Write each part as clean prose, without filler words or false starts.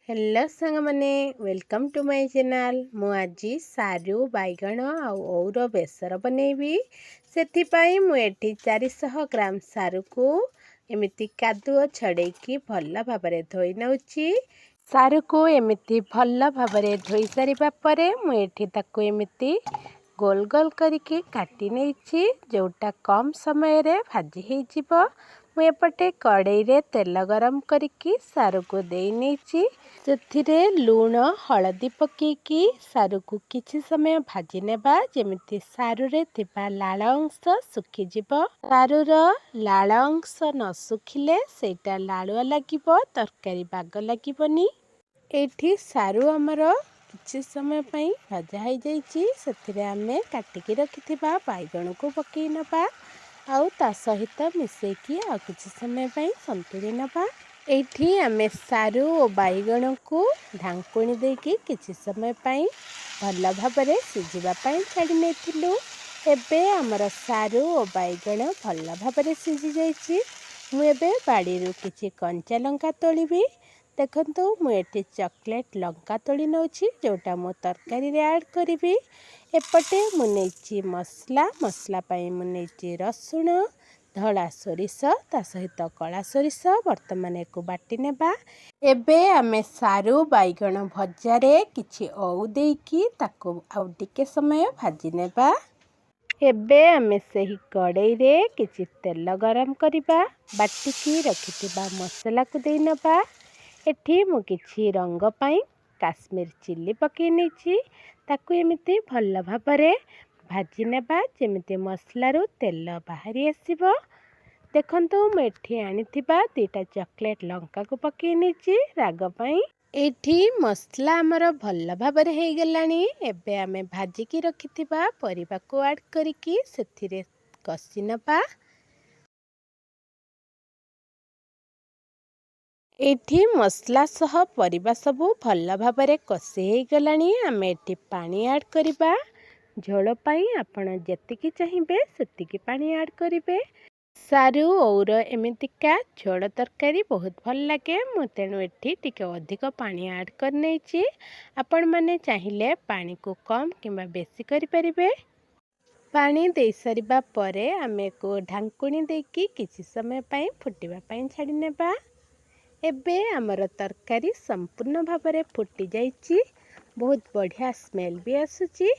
Hello ସାଙ୍ଗମାନେ, welcome to my channel. ମୁଁ ଆଜି ସାରୁ, ବାଇଗଣ ଆଉ ଓଉର ବେସର ବନେଇବି। ସେଥିପାଇଁ ମୁଁ ଏଠି 400 ଗ୍ରାମ ସାରୁକୁ ଏମିତି କାଦୁଅ ଛଡ଼େଇକି ଭଲ ଭାବରେ ଧୋଇ ନେଉଛି। ସାରୁକୁ ଏମିତି ଭଲ ଭାବରେ ଧୋଇ ସାରିବା ପରେ ମୁଁ ଏଠି ତାକୁ ଏମିତି ଗୋଲ ଗୋଲ କରିକି କାଟି ନେଇଛି, ଯେଉଁଟା କମ୍ ସମୟରେ ଭାଜି ହେଇଯିବ। ମୁଁ ଏପଟେ କଡ଼େଇରେ ତେଲ ଗରମ କରିକି ସାରୁକୁ ଦେଇ ନେଇଛି। ସେଥିରେ ଲୁଣ, ହଳଦୀ ପକେଇକି ସାରୁକୁ କିଛି ସମୟ ଭାଜି ନେବା, ଯେମିତି ସାରୁରେ ଥିବା ଲାଳ ଅଂଶ ଶୁଖିଯିବ। ସାରୁର ଲାଳ ଅଂଶ ନ ଶୁଖିଲେ ସେଇଟା ଲାଳୁଆ ଲାଗିବ, ତରକାରୀ ବାଗ ଲାଗିବନି। ଏଇଠି ସାରୁ ଆମର କିଛି ସମୟ ପାଇଁ ଭଜା ହେଇଯାଇଛି। ସେଥିରେ ଆମେ କାଟିକି ରଖିଥିବା ବାଇଗଣକୁ ପକାଇ ନେବା ଆଉ ତା ସହିତ ମିଶାଇକି ଆଉ କିଛି ସମୟ ପାଇଁ ସନ୍ତୁଳି ନେବା। ଏଇଠି ଆମେ ସାରୁ ଓ ବାଇଗଣକୁ ଢାଙ୍କୁଣୀ ଦେଇକି କିଛି ସମୟ ପାଇଁ ଭଲ ଭାବରେ ସିଝିବା ପାଇଁ ଛାଡ଼ି ନେଇଥିଲୁ। ଏବେ ଆମର ସାରୁ ଓ ବାଇଗଣ ଭଲ ଭାବରେ ସିଝି ଯାଇଛି। ମୁଁ ଏବେ ବାଡ଼ିରୁ କିଛି କଞ୍ଚା ଲଙ୍କା ତୋଳିବି। ଦେଖନ୍ତୁ, ମୁଁ ଏଠି ଚକୋଲେଟ୍ ଲଙ୍କା ତୋଳି ନେଉଛି, ଯେଉଁଟା ମୁଁ ତରକାରୀରେ ଆଡ଼୍ କରିବି। ଏପଟେ ମୁଁ ନେଇଛି ମସଲା। ମସଲା ପାଇଁ ମୁଁ ନେଇଛି ରସୁଣ, ଧଳା ସୋରିଷ, ତା ସହିତ କଳା ସୋରିଷ। ବର୍ତ୍ତମାନ ୟାକୁ ବାଟି ନେବା। ଏବେ ଆମେ ସାରୁ ବାଇଗଣ ଭଜାରେ କିଛି ଓଉ ଦେଇକି ତାକୁ ଆଉ ଟିକେ ସମୟ ଭାଜି ନେବା। ଏବେ ଆମେ ସେହି କଡ଼େଇରେ କିଛି ତେଲ ଗରମ କରିବା। ବାଟିକି ରଖିଥିବା ମସଲାକୁ ଦେଇ ନେବା। ଏଠି ମୁଁ କିଛି ରଙ୍ଗ ପାଇଁ କାଶ୍ମୀର ଚିଲି ପକାଇ ନେଇଛି। ତାକୁ ଏମିତି ଭଲ ଭାବରେ ଭାଜି ନେବା, ଯେମିତି ମସଲାରୁ ତେଲ ବାହାରି ଆସିବ। ଦେଖନ୍ତୁ, ମୁଁ ଏଠି ଆଣିଥିବା ଦୁଇଟା ଚକୋଲେଟ୍ ଲଙ୍କାକୁ ପକାଇ ନେଇଛି ରାଗ ପାଇଁ। ଏଇଠି ମସଲା ଆମର ଭଲ ଭାବରେ ହେଇଗଲାଣି। ଏବେ ଆମେ ଭାଜିକି ରଖିଥିବା ପରିବାକୁ ଆଡ଼୍ କରିକି ସେଥିରେ କଷି ନେବା। ଏଇଠି ମସଲା ସହ ପରିବା ସବୁ ଭଲ ଭାବରେ କଷି ହେଇଗଲାଣି। ଆମେ ଏଠି ପାଣି ଆଡ଼୍ କରିବା। ଝୋଳ ପାଇଁ ଆପଣ ଯେତିକି ଚାହିଁବେ ସେତିକି ପାଣି ଆଡ଼୍ କରିବେ। ସାରୁ ଓଉର ଏମିତିକା ଝୋଳ ତରକାରୀ ବହୁତ ଭଲ ଲାଗେ। ମୁଁ ତେଣୁ ଏଠି ଟିକେ ଅଧିକ ପାଣି ଆଡ଼୍ କରିନେଇଛି। ଆପଣମାନେ ଚାହିଁଲେ ପାଣିକୁ କମ୍ କିମ୍ବା ବେଶୀ କରିପାରିବେ। ପାଣି ଦେଇସାରିବା ପରେ ଆମେ ୟାକୁ ଢାଙ୍କୁଣୀ ଦେଇକି କିଛି ସମୟ ପାଇଁ ଫୁଟିବା ପାଇଁ ଛାଡ଼ି ନେବା। ଏବେ ଆମର ତରକାରୀ ସମ୍ପୂର୍ଣ୍ଣ ଭାବରେ ଫୁଟି ଯାଇଛି। ବହୁତ ବଢ଼ିଆ ସ୍ମେଲ୍ ବି ଆସୁଛି।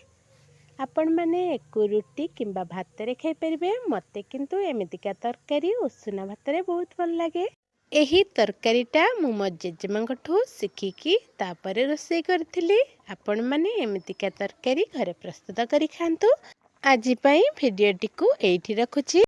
ଆପଣମାନେ ୟାକୁ ରୁଟି କିମ୍ବା ଭାତରେ ଖାଇପାରିବେ। ମୋତେ କିନ୍ତୁ ଏମିତିକା ତରକାରୀ ଉଷୁନା ଭାତରେ ବହୁତ ଭଲ ଲାଗେ। ଏହି ତରକାରୀଟା ମୁଁ ମୋ ଜେଜେମାଙ୍କଠୁ ଶିଖିକି ତାପରେ ରୋଷେଇ କରିଥିଲି। ଆପଣମାନେ ଏମିତିକା ତରକାରୀ ଘରେ ପ୍ରସ୍ତୁତ କରି ଖାଆନ୍ତୁ। ଆଜି ପାଇଁ ଭିଡ଼ିଓଟିକୁ ଏଇଠି ରଖୁଛି।